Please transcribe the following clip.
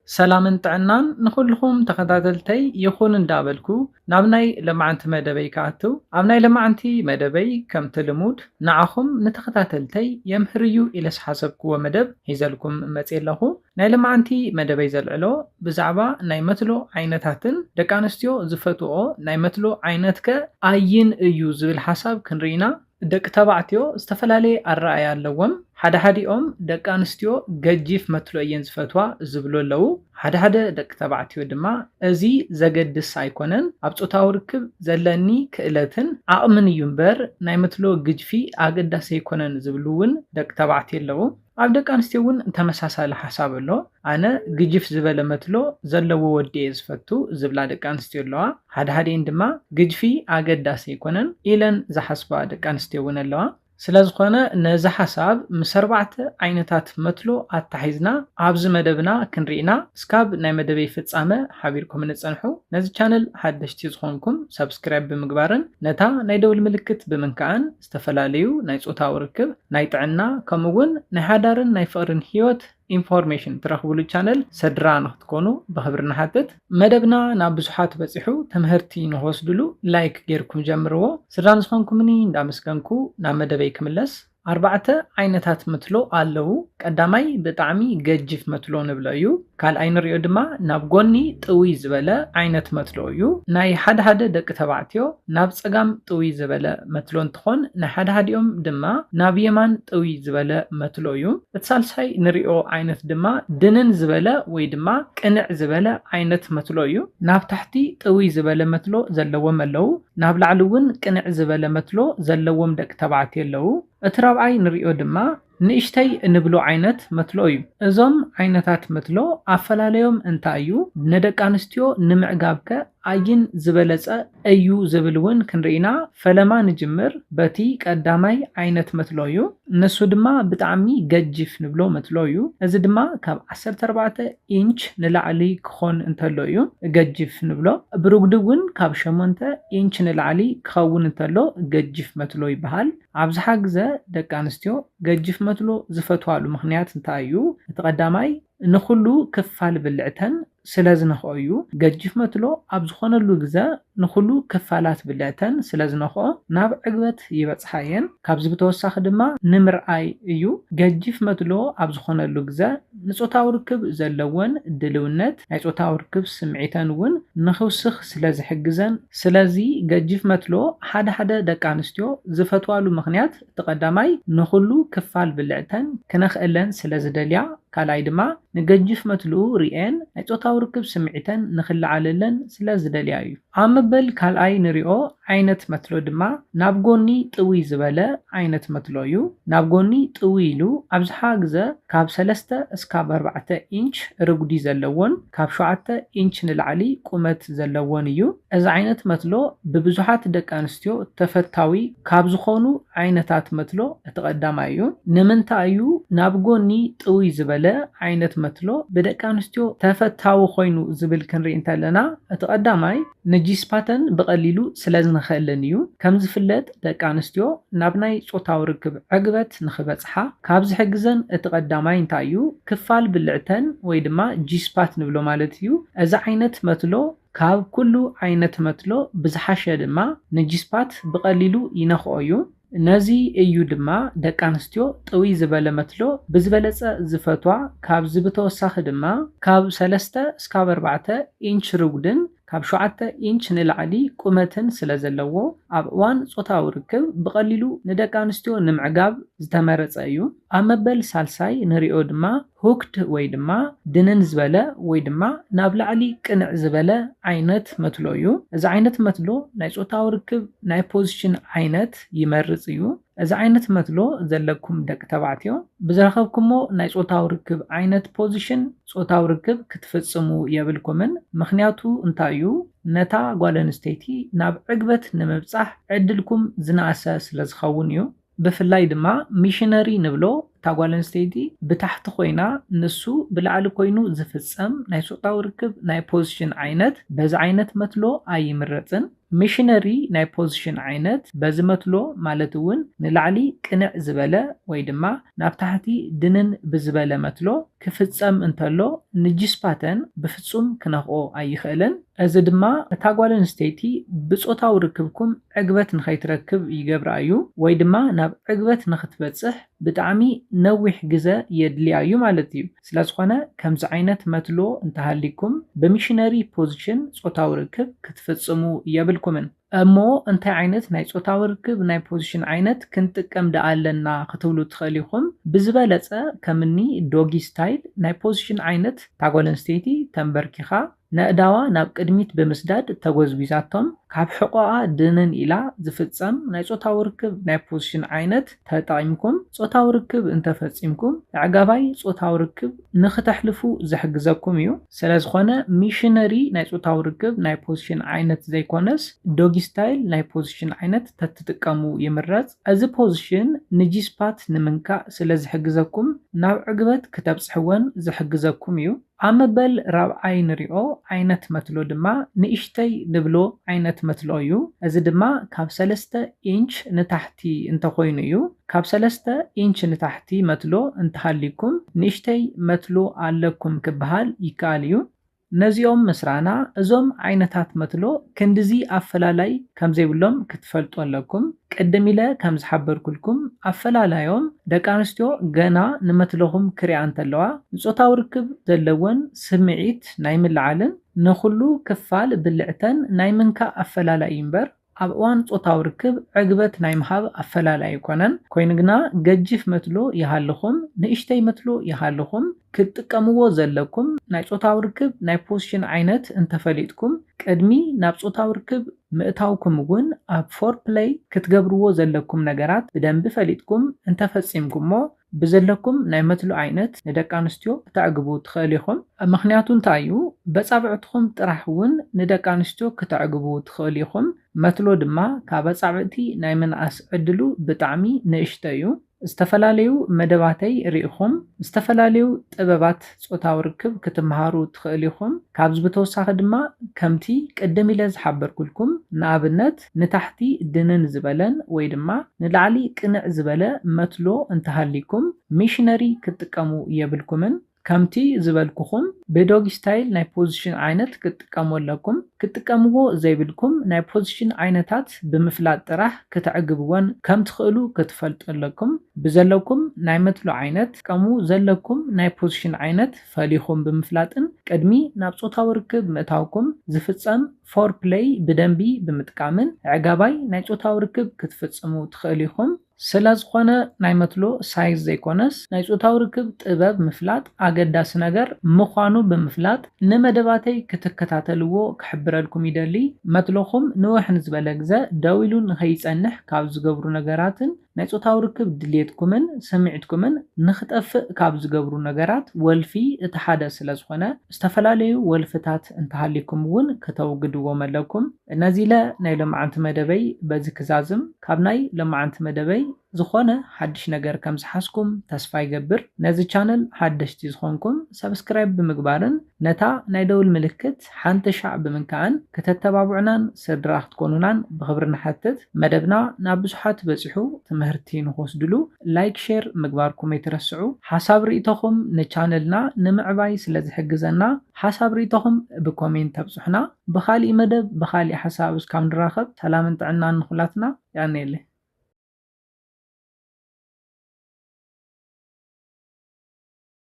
ሰላምን ጥዕናን ንኹልኹም ተኸታተልተይ ይኹን እንዳበልኩ ናብ ናይ ለማዓንቲ መደበይ ክኣቱ። ኣብ ናይ ለማዓንቲ መደበይ ከምቲ ልሙድ ንዓኹም ንተኸታተልተይ የምህርዩ ኢለ ዝሓሰብክዎ መደብ ሒዘልኩም መፅየ ኣለኹ። ናይ ለማዓንቲ መደበይ ዘልዕሎ ብዛዕባ ናይ መትሎ ዓይነታትን ደቂ ኣንስትዮ ዝፈትዎ ናይ መትሎ ዓይነትከ ኣየን እዩ ዝብል ሓሳብ ክንርኢና። ደቂ ተባዕትዮ ዝተፈላለየ ኣረኣያ ኣለዎም። ሓደ ሓዲኦም ደቂ ኣንስትዮ ገጂፍ መትሎ እየን ዝፈትዋ ዝብሉ ኣለዉ። ሓደ ሓደ ደቂ ተባዕትዮ ድማ እዚ ዘገድስ ኣይኮነን፣ ኣብ ጾታዊ ርክብ ዘለኒ ክእለትን ዓቕምን እዩ እምበር ናይ መትሎ ግጅፊ ኣገዳሲ ኣይኮነን ዝብሉ እውን ደቂ ተባዕትዮ ኣለዉ። ኣብ ደቂ ኣንስትዮ እውን ተመሳሳሊ ሓሳብ ኣሎ። ኣነ ግጅፍ ዝበለ መትሎ ዘለዎ ወዲ እየ ዝፈቱ ዝብላ ደቂ ኣንስትዮ ኣለዋ። ሓደ ሓዲኤን ድማ ግጅፊ ኣገዳሲ ኣይኮነን ኢለን ዝሓስባ ደቂ ኣንስትዮ እውን ኣለዋ። ስለ ዝኾነ ነዚ ሓሳብ ምስ ኣርባዕተ ዓይነታት መትሎ ኣታሒዝና ኣብዚ መደብና ክንርኢና እስካብ ናይ መደበይ ፍጻመ ሓቢርኩም ንጸንሑ። ነዚ ቻነል ሓደሽቲ ዝኾንኩም ሰብስክራይብ ብምግባርን ነታ ናይ ደውል ምልክት ብምንካእን ዝተፈላለዩ ናይ ጾታዊ ርክብ፣ ናይ ጥዕና ከምኡ እውን ናይ ሓዳርን ናይ ፍቕርን ህይወት ኢንፎርሜሽን ትረኽብሉ ቻነል ስድራ ንክትኮኑ ብኽብሪ ንሓትት። መደብና ናብ ብዙሓት በፂሑ ትምህርቲ ንክወስድሉ ላይክ ጌርኩም ጀምርዎ። ስድራ ንዝኾንኩምኒ እንዳመስገንኩ ናብ መደበይ ክምለስ። ኣርባዕተ ዓይነታት መትሎ ኣለዉ። ቀዳማይ ብጣዕሚ ገጅፍ መትሎ ንብሎ እዩ። ካልኣይ ንሪኦ ድማ ናብ ጎኒ ጥውይ ዝበለ ዓይነት መትሎ እዩ። ናይ ሓደ ሓደ ደቂ ተባዕትዮ ናብ ጸጋም ጥውይ ዝበለ መትሎ እንትኾን ናይ ሓደ ሓዲኦም ድማ ናብ የማን ጥውይ ዝበለ መትሎ እዩ። እቲ ሳልሳይ ንሪኦ ዓይነት ድማ ድንን ዝበለ ወይ ድማ ቅንዕ ዝበለ ዓይነት መትሎ እዩ። ናብ ታሕቲ ጥውይ ዝበለ መትሎ ዘለዎም ኣለዉ። ናብ ላዕሊ እውን ቅንዕ ዝበለ መትሎ ዘለዎም ደቂ ተባዕትዮ ኣለዉ። እቲ ራብዓይ ንሪኦ ድማ ንእሽተይ እንብሎ ዓይነት መትሎ እዩ። እዞም ዓይነታት መትሎ ኣፈላለዮም እንታይ እዩ? ንደቂ ኣንስትዮ ንምዕጋብከ ኣየን ዝበለጸ እዩ ዝብል እውን ክንርኢና ፈለማ ንጅምር በቲ ቀዳማይ ዓይነት መትሎ እዩ። ንሱ ድማ ብጣዕሚ ገጅፍ ንብሎ መትሎ እዩ። እዚ ድማ ካብ ዓሰርተ ኣርባዕተ ኢንች ንላዕሊ ክኾን እንተሎ እዩ ገጅፍ ንብሎ። ብርጉዲ እውን ካብ ሸሞንተ ኢንች ንላዕሊ ክኸውን እንተሎ ገጅፍ መትሎ ይበሃል። ኣብዝሓ ግዘ ደቂ ኣንስትዮ ገጅፍ መትሎ ዝፈትዋሉ ምኽንያት እንታይ እዩ? እቲ ቀዳማይ ንኹሉ ክፋል ብልዕተን ስለ ዝነኽኦ እዩ። ገጅፍ መትሎ ኣብ ዝኾነሉ ግዘ ንኹሉ ክፋላት ብልዕተን ስለ ዝነኽኦ ናብ ዕግበት ይበጽሓ እየን። ካብዚ ብተወሳኺ ድማ ንምርኣይ እዩ። ገጅፍ መትሎ ኣብ ዝኾነሉ ግዘ ንጾታዊ ርክብ ዘለወን ድልውነት ናይ ጾታዊ ርክብ ስምዒተን እውን ንኽውስኽ ስለ ዝሕግዘን፣ ስለዚ ገጅፍ መትሎ ሓደ ሓደ ደቂ ኣንስትዮ ዝፈትዋሉ ምኽንያት እቲ ቀዳማይ ንኹሉ ክፋል ብልዕተን ክነኽእለን ስለ ዝደልያ፣ ካልኣይ ድማ ንገጅፍ መትልኡ ሪኤን ናይ ጾታዊ ርክብ ስምዒተን ንኽለዓለለን ስለ ዝደልያ እዩ። ኣብ መበል ካልኣይ ንሪኦ ዓይነት መትሎ ድማ ናብ ጎኒ ጥውይ ዝበለ ዓይነት መትሎ እዩ። ናብ ጎኒ ጥውይ ኢሉ ኣብዝሓ ግዘ ካብ ሰለስተ እስካብ ኣርባዕተ ኢንች ርጉዲ ዘለዎን ካብ ሸውዓተ ኢንች ንላዕሊ ቁመት ዘለዎን እዩ። እዚ ዓይነት መትሎ ብብዙሓት ደቂ ኣንስትዮ ተፈታዊ ካብ ዝኾኑ ዓይነታት መትሎ እቲ ቀዳማይ እዩ። ንምንታይ እዩ ናብ ጎኒ ጥውይ ዝበለ ዓይነት መትሎ ብደቂ ኣንስትዮ ተፈታዊ ኮይኑ ዝብል ክንርኢ እንተለና፣ እቲ ቀዳማይ ንጂስፓተን ብቐሊሉ ስለ ዝንኽእለን እዩ። ከም ዝፍለጥ ደቂ ኣንስትዮ ናብ ናይ ጾታዊ ርክብ ዕግበት ንኽበጽሓ ካብ ዝሕግዘን እቲ ቀዳማይ እንታይ እዩ? ክፋል ብልዕተን ወይ ድማ ጂስፓት ንብሎ ማለት እዩ። እዚ ዓይነት መትሎ ካብ ኩሉ ዓይነት መትሎ ብዝሓሸ ድማ ንጂስፓት ብቐሊሉ ይነኽኦ እዩ። ነዚ እዩ ድማ ደቂ ኣንስትዮ ጥውይ ዝበለ መትሎ ብዝበለጸ ዝፈትዋ። ካብዚ ብተወሳኺ ድማ ካብ ሰለስተ እስካብ ኣርባዕተ ኢንች ርጉድን ካብ ሸውዓተ ኢንች ንላዕሊ ቁመትን ስለ ዘለዎ ኣብ እዋን ጾታዊ ርክብ ብቐሊሉ ንደቂ ኣንስትዮ ንምዕጋብ ዝተመረጸ እዩ። ኣብ መበል ሳልሳይ ንሪኦ ድማ ሁክድ ወይ ድማ ድንን ዝበለ ወይ ድማ ናብ ላዕሊ ቅንዕ ዝበለ ዓይነት መትሎ እዩ። እዚ ዓይነት መትሎ ናይ ጾታዊ ርክብ ናይ ፖዚሽን ዓይነት ይመርጽ እዩ። እዚ ዓይነት መትሎ ዘለኩም ደቂ ተባዕትዮ ብዝረኸብኩሞ ናይ ጾታዊ ርክብ ዓይነት ፖዚሽን ጾታዊ ርክብ ክትፍጽሙ የብልኩምን። ምኽንያቱ እንታይ እዩ? ነታ ጓል ኣንስተይቲ ናብ ዕግበት ንምብጻሕ ዕድልኩም ዝነኣሰ ስለ ዝኸውን እዩ። ብፍላይ ድማ ሚሽነሪ ንብሎ እታ ጓል ኣንስተይቲ ብታሕቲ ኮይና ንሱ ብላዕሊ ኮይኑ ዝፍጸም ናይ ጾታዊ ርክብ ናይ ፖዚሽን ዓይነት በዚ ዓይነት መትሎ ኣይምረጽን። ሚሽነሪ ናይ ፖዚሽን ዓይነት በዚ መትሎ ማለት እውን ንላዕሊ ቅንዕ ዝበለ ወይ ድማ ናብ ታሕቲ ድንን ብዝበለ መትሎ ክፍጸም እንተሎ ንጂስፓተን ብፍጹም ክነኽኦ ኣይኽእልን። እዚ ድማ እታ ጓል ኣንስተይቲ ብጾታዊ ርክብኩም ዕግበት ንኸይትረክብ ይገብራ እዩ ወይ ድማ ናብ ዕግበት ንኽትበጽሕ ብጣዕሚ ነዊሕ ግዘ የድልያ እዩ ማለት እዩ። ስለዝኾነ ከምዚ ዓይነት መትሎ እንተሃሊኩም ብሚሽነሪ ፖዚሽን ጾታዊ ርክብ ክትፍጽሙ የብልኩምን። እሞ እንታይ ዓይነት ናይ ጾታዊ ርክብ ናይ ፖዚሽን ዓይነት ክንጥቀም ደኣ ኣለና ክትብሉ ትኽእል ኢኹም። ብዝበለጸ ከምኒ ዶጊ ስታይል ናይ ፖዚሽን ዓይነት እታ ጓል ኣንስተይቲ ተንበርኪኻ ነእዳዋ ናብ ቅድሚት ብምስዳድ ተጎዝጒዛቶም ካብ ሕቖኣ ድንን ኢላ ዝፍጸም ናይ ጾታዊ ርክብ ናይ ፖዚሽን ዓይነት ተጠቒምኩም ጾታዊ ርክብ እንተፈጺምኩም ኣዕጋባይ ጾታዊ ርክብ ንኽተሕልፉ ዝሕግዘኩም እዩ። ስለዝኾነ ሚሽነሪ ናይ ጾታዊ ርክብ ናይ ፖዚሽን ዓይነት ዘይኮነስ ዶጊ ስታይል ናይ ፖዚሽን ዓይነት ተትጥቀሙ ይምረጽ። እዚ ፖዚሽን ንጂስፓት ንምንካእ ስለ ዝሕግዘኩም ናብ ዕግበት ክተብጽሕወን ዝሕግዘኩም እዩ። ኣብ መበል ራብዓይ ንሪኦ ዓይነት መትሎ ድማ ንእሽተይ ንብሎ ዓይነት መትሎ እዩ። እዚ ድማ ካብ ሰለስተ ኢንች ንታሕቲ እንተኾይኑ እዩ። ካብ ሰለስተ ኢንች ንታሕቲ መትሎ እንተሃሊኩም ንእሽተይ መትሎ ኣለኩም ክበሃል ይከኣል እዩ። ነዚኦም ምስራና እዞም ዓይነታት መትሎ ክንድዚ ኣፈላላይ ከም ዘይብሎም ክትፈልጡ ኣለኩም። ቅድም ኢለ ከም ዝሓበርኩልኩም ኣፈላላዮም ደቂ ኣንስትዮ ገና ንመትለኹም ክሪኣ እንተለዋ ንጾታዊ ርክብ ዘለወን ስምዒት ናይ ምልዓልን ንኹሉ ክፋል ብልዕተን ናይ ምንካእ ኣፈላላይ እዩ እምበር ኣብ እዋን ጾታዊ ርክብ ዕግበት ናይ ምሃብ ኣፈላላይ ኣይኮነን። ኮይኑ ግና ገጅፍ መትሎ ይሃልኹም ንእሽተይ መትሎ ይሃልኹም ክትጥቀምዎ ዘለኩም ናይ ጾታዊ ርክብ ናይ ፖዚሽን ዓይነት እንተፈሊጥኩም ቅድሚ ናብ ጾታዊ ርክብ ምእታውኩም እውን ኣብ ፎር ፕለይ ክትገብርዎ ዘለኩም ነገራት ብደንቢ ፈሊጥኩም እንተፈጺምኩሞ ብዘለኩም ናይ መትሎ ዓይነት ንደቂ ኣንስትዮ ክተዕግቡ ትኽእል ኢኹም። ምኽንያቱ እንታይ እዩ? በጻብዕትኹም ጥራሕ እውን ንደቂ ኣንስትዮ ክተዕግቡ ትኽእል ኢኹም። መትሎ ድማ ካብ ኣጻብዕቲ ናይ ምንኣስ ዕድሉ ብጣዕሚ ንእሽቶ እዩ። ዝተፈላለዩ መደባተይ ርኢኹም ዝተፈላለዩ ጥበባት ጾታዊ ርክብ ክትመሃሩ ትኽእል ኢኹም። ካብዚ ብተወሳኺ ድማ ከምቲ ቅድም ኢለ ዝሓበርኩልኩም ንኣብነት ንታሕቲ ድንን ዝበለን ወይ ድማ ንላዕሊ ቅንዕ ዝበለ መትሎ እንተሃሊኩም ሚሽነሪ ክትጥቀሙ የብልኩምን። ከምቲ ዝበልኩኹም ብዶጊ ስታይል ናይ ፖዚሽን ዓይነት ክትጥቀሙ ኣለኩም። ክትጥቀምዎ ዘይብልኩም ናይ ፖዚሽን ዓይነታት ብምፍላጥ ጥራሕ ክተዕግብወን ከም ትኽእሉ ክትፈልጡ ኣለኩም። ብዘለኩም ናይ መትሎ ዓይነት ጥቀሙ ዘለኩም ናይ ፖዚሽን ዓይነት ፈሊኹም ብምፍላጥን ቅድሚ ናብ ጾታዊ ርክብ ምእታውኩም ዝፍጸም ፎር ፕለይ ብደንቢ ብምጥቃምን ኣዕጋባይ ናይ ጾታዊ ርክብ ክትፍጽሙ ትኽእሉ ኢኹም። ስለ ዝኾነ ናይ መትሎ ሳይዝ ዘይኮነስ ናይ ጾታዊ ርክብ ጥበብ ምፍላጥ ኣገዳሲ ነገር ምዃኑ ብምፍላጥ ንመደባተይ ክትከታተልዎ ክሕብረልኩም ይደሊ። መትሎኹም ንውሕ ንዝበለ ግዘ ደው ኢሉ ንኸይጸንሕ ካብ ዝገብሩ ነገራትን ናይ ጾታዊ ርክብ ድልየትኩምን ስምዒትኩምን ንኽጠፍእ ካብ ዝገብሩ ነገራት ወልፊ እቲ ሓደ ስለ ዝኾነ ዝተፈላለዩ ወልፍታት እንተሃሊኩም እውን ከተውግድዎም ኣለኩም። ነዚ ኢለ ናይ ሎማዓንቲ መደበይ በዚ ክዛዝም። ካብ ናይ ሎማዓንቲ መደበይ ዝኾነ ሓድሽ ነገር ከም ዝሓዝኩም ተስፋ ይገብር። ነዚ ቻነል ሓደሽቲ ዝኾንኩም ሰብስክራይብ ብምግባርን ነታ ናይ ደውል ምልክት ሓንቲ ሻዕ ብምንካእን ክተተባብዑናን ስድራ ክትኮኑናን ብኽብሪ ንሓትት። መደብና ናብ ብዙሓት በጺሑ ትምህርቲ ንኽወስድሉ ላይክ ሼር ምግባርኩም ኣይትረስዑ። ሓሳብ ርእይቶኹም ንቻነልና ንምዕባይ ስለ ዝሕግዘና ሓሳብ ርእይቶኹም ብኮሜንት ተብጽሑና። ብኻሊእ መደብ ብኻሊእ ሓሳብ እስካብ ንራኸብ ሰላምን ጥዕናን ንኹላትና። ያኔሌ።